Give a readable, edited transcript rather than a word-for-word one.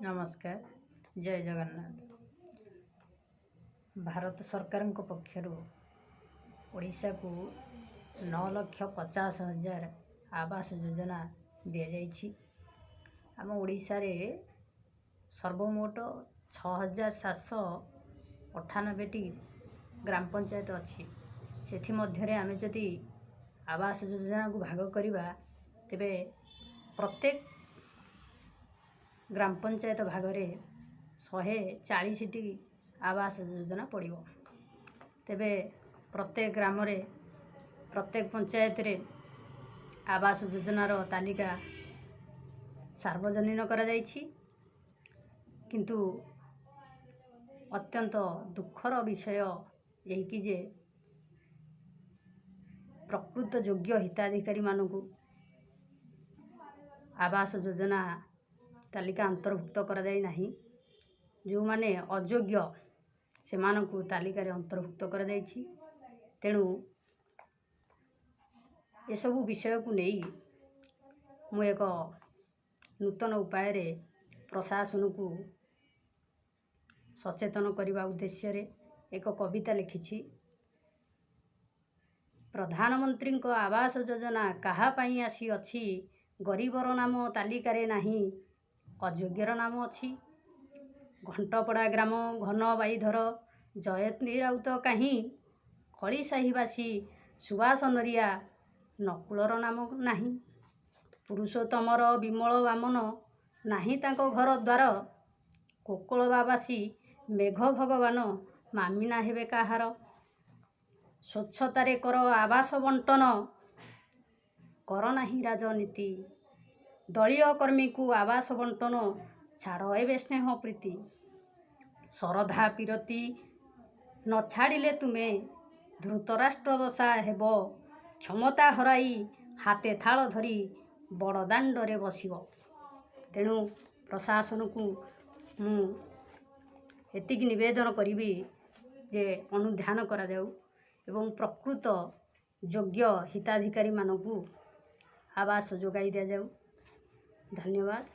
ନମସ୍କାର, ଜୟ ଜଗନ୍ନାଥ। ଭାରତ ସରକାରଙ୍କ ପକ୍ଷରୁ ଓଡ଼ିଶାକୁ 9,50,000 ଆବାସ ଯୋଜନା ଦିଆଯାଇଛି। ଆମ ଓଡ଼ିଶାରେ ସର୍ବମୋଟ 6798ଟି ଗ୍ରାମ ପଞ୍ଚାୟତ ଅଛି। ସେଥିମଧ୍ୟରେ ଆମେ ଯଦି ଆବାସ ଯୋଜନାକୁ ଭାଗ କରିବା, ତେବେ ପ୍ରତ୍ୟେକ ଗ୍ରାମ ପଞ୍ଚାୟତ ଭାଗରେ 140ଟି ଆବାସ ଯୋଜନା ପଡ଼ିବ। ତେବେ ପ୍ରତ୍ୟେକ ଗ୍ରାମରେ, ପ୍ରତ୍ୟେକ ପଞ୍ଚାୟତରେ ଆବାସ ଯୋଜନାର ତାଲିକା ସାର୍ବଜନୀନ କରାଯାଇଛି। କିନ୍ତୁ ଅତ୍ୟନ୍ତ ଦୁଃଖର ବିଷୟ ଏହିକି ଯେ ପ୍ରକୃତ ଯୋଗ୍ୟ ହିତାଧିକାରୀମାନଙ୍କୁ ଆବାସ ଯୋଜନା ତାଲିକା ଅନ୍ତର୍ଭୁକ୍ତ କରାଯାଇ ନାହିଁ। ଯେଉଁମାନେ ଅଯୋଗ୍ୟ, ସେମାନଙ୍କୁ ତାଲିକାରେ ଅନ୍ତର୍ଭୁକ୍ତ କରାଯାଇଛି। ତେଣୁ ଏସବୁ ବିଷୟକୁ ନେଇ ମୁଁ ଏକ ନୂତନ ଉପାୟରେ ପ୍ରଶାସନକୁ ସଚେତନ କରିବା ଉଦ୍ଦେଶ୍ୟରେ ଏକ କବିତା ଲେଖିଛି। ପ୍ରଧାନମନ୍ତ୍ରୀଙ୍କ ଆବାସ ଯୋଜନା କାହା ପାଇଁ ଆସିଅଛି? ଗରିବର ନାମ ତାଲିକାରେ ନାହିଁ, ଅଯୋଗ୍ୟର ନାମ ଅଛି। ଘଣ୍ଟପଡ଼ା ଗ୍ରାମ ଘନ ବାଇଧର ଜୟନ୍ତୀ ରାଉତ କାହିଁ? କଳିସାହିବାସୀ ସୁବାସ ନରିଆ ନକୁଳର ନାମ ନାହିଁ। ପୁରୁଷୋତ୍ତମର ବିମଳ ବାମନ ନାହିଁ ତାଙ୍କ ଘର ଦ୍ୱାର। କୋକଳବାବାସୀ ମେଘ ଭଗବାନ ମାମିନା ହେବେ କାହାର? ସ୍ୱଚ୍ଛତାରେ କର ଆବାସ ବଣ୍ଟନ, କର ନାହିଁ ରାଜନୀତି। ଦଳୀୟ କର୍ମୀକୁ ଆବାସ ବଣ୍ଟନ, ଛାଡ଼ ଏବେ ସ୍ନେହ ପ୍ରୀତି। ଶରଧା ପୀରତି ନ ଛାଡ଼ିଲେ ତୁମେ ଧୃତରାଷ୍ଟ୍ର ଦଶା ହେବ। କ୍ଷମତା ହରାଇ ହାତେ ଥାଳ ଧରି ବଡ଼ ଦାଣ୍ଡରେ ବସିବ। ତେଣୁ ପ୍ରଶାସନକୁ ମୁଁ ଏତିକି ନିବେଦନ କରିବି ଯେ ଅନୁଧ୍ୟାନ କରାଯାଉ ଏବଂ ପ୍ରକୃତ ଯୋଗ୍ୟ ହିତାଧିକାରୀମାନଙ୍କୁ ଆବାସ ଯୋଗାଇ ଦିଆଯାଉ। ଧନ୍ୟବାଦ।